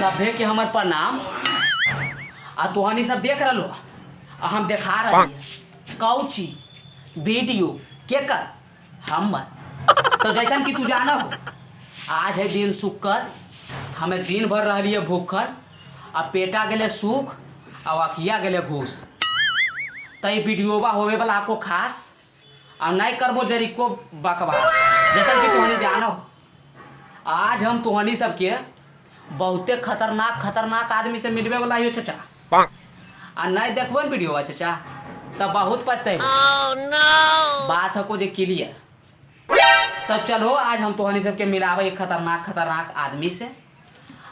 सभे के हमर प्रणाम। आ तोहनी सब देख रहो आ हम देखा रही कौची वीडियो के कर हमर। तो जैसन कि तू जाना हो आज है दिन शुक्र, हमें दिन भर रही भूखल आ पेटा गेले सुख आ अखिया गेले घूस। तो ये वीडियोबा होवे वाला आपको खास आ नहीं करबो जरी को बकवास। जैसन कि तोहनी जानो आज हम तोहनी सबके बहुते खतरनाक खतरनाक आदमी से मिलवे वाला हो चचा। आ नहीं देखबो न वीडियो चचा तब बहुत पछतेबो। oh, no. बात हको जे क्लियर। तब चलो आज हम तोहनी सबके मिलावे खतरनाक खतरनाक आदमी से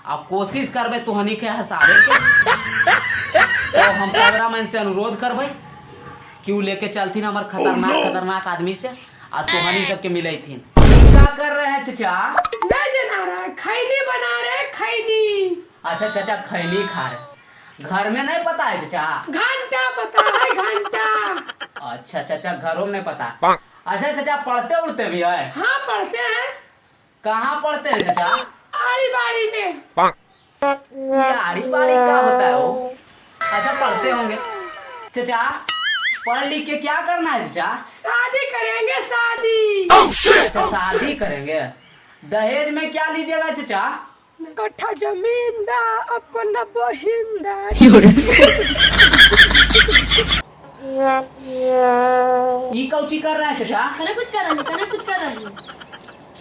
आ कोशिश करबे तोहनी के हंसावे के। तो हम कैमरामैन से अनुरोध करबे कि उ लेके चलथिन हमर खतरनाक खतरनाक आदमी से आ तोहनी सबके मिलैथिन। क्या कर रहे हैं चचा? नहीं जना रहा है, खैनी बना रहे हैं, खैनी। अच्छा चचा खैनी खा रहे, घर में नहीं पता है चचा? घंटा पता है, घंटा। अच्छा चचा घरों में नहीं पता। अच्छा चचा पढ़ते उड़ते भी है? हाँ पढ़ते हैं। कहाँ पढ़ते हैं चचा? आड़ी बाड़ी में। आड़ी बाड़ी क्या होता है वो? अच्छा पढ़ते होंगे चचा। पढ़ लिख के क्या करना है चचा? शादी करेंगे, शादी। अच्छा शादी करेंगे। दहेज में क्या लीजिएगा चचा? कट्ठा जमीन दा अपना बहिन दा। ई कौची कर रहा है चचा? कने कुछ कर रही, कने कुछ कर रही।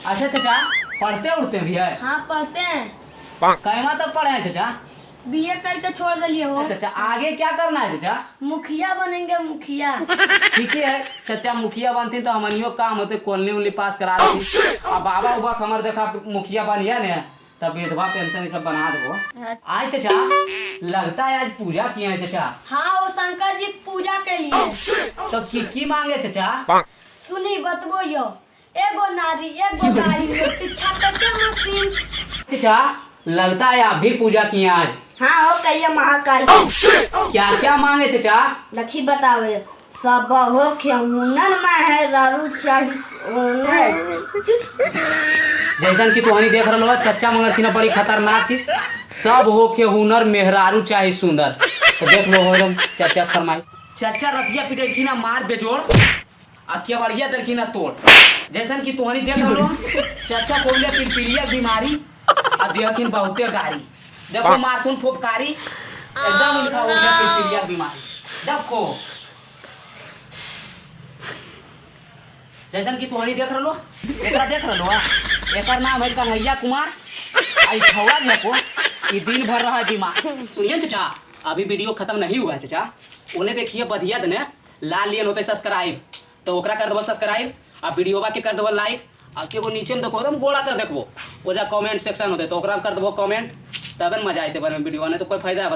अच्छा चचा पढ़ते उड़ते भी है? हाँ पढ़ते हैं। कहवा तक पढ़े हैं चचा? बीए करके छोड़ दिए हो। चचा आगे क्या करना है चचा? मुखिया बनेंगे, मुखिया। ठीक है चचा मुखिया बनती तो हमनियो काम होते, कॉलोनी उनली पास करा देती। आ बाबा उबा हमर देखा मुखिया बनिया ने तब विधवा पेंशन ये सब बना दो। आए चचा लगता है आज पूजा किए हैं चचा। हाँ वो शंकर जी पूजा के लिए। तो की मांगे चचा? सुनी बतबो यो, एगो नारी एगो गाड़ी शिक्षा के मशीन। चचा लगता है आप भी पूजा किए आज। हाँ हो कहिए महाकाल। क्या क्या मांगे चचा? लखी बतावे सब हो के हुनर में है दारू चाहिए। जैसन कि तोहनी देख रहा हो चचा मगर सिन्हा बड़ी खतरनाक चीज, सब हो के हुनर मेहरारू चाहे सुंदर। तो देख लो एकदम चचा फरमाई। चचा रतिया पिटलखिन ना मार बेजोड़ आ केवड़िया दलखिन ना तोड़। जैसन कि तोहनी देख रहा हो चचा कोले पिलपिलिया बीमारी आ देखिन बहुते गारी। देखो मारथुन फोपकारी एकदम उनका हो गया पिलपिलिया बीमारी। देखो जैसन कि तोहनी देख रहो एकरा देख रहो एकर नाम है कन्हैया कुमार। आई छौड़ा देखो ये दिन भर रहा है बीमार। सुनिए चचा अभी वीडियो खत्म नहीं हुआ है चचा। उन्हें देखिए बढ़िया दने लाल लियन होते सब्सक्राइब तो ओकरा कर देबो सब्सक्राइब आ वीडियोबा के कर देबो लाइक आ केगो नीचे में देखो एकदम गोड़ा कर देखबो ओजा कमेंट सेक्शन होते तो ओकरा कर देबो कमेंट तब मजा आते बने वीडियो, नहीं तो कोई फायदा है।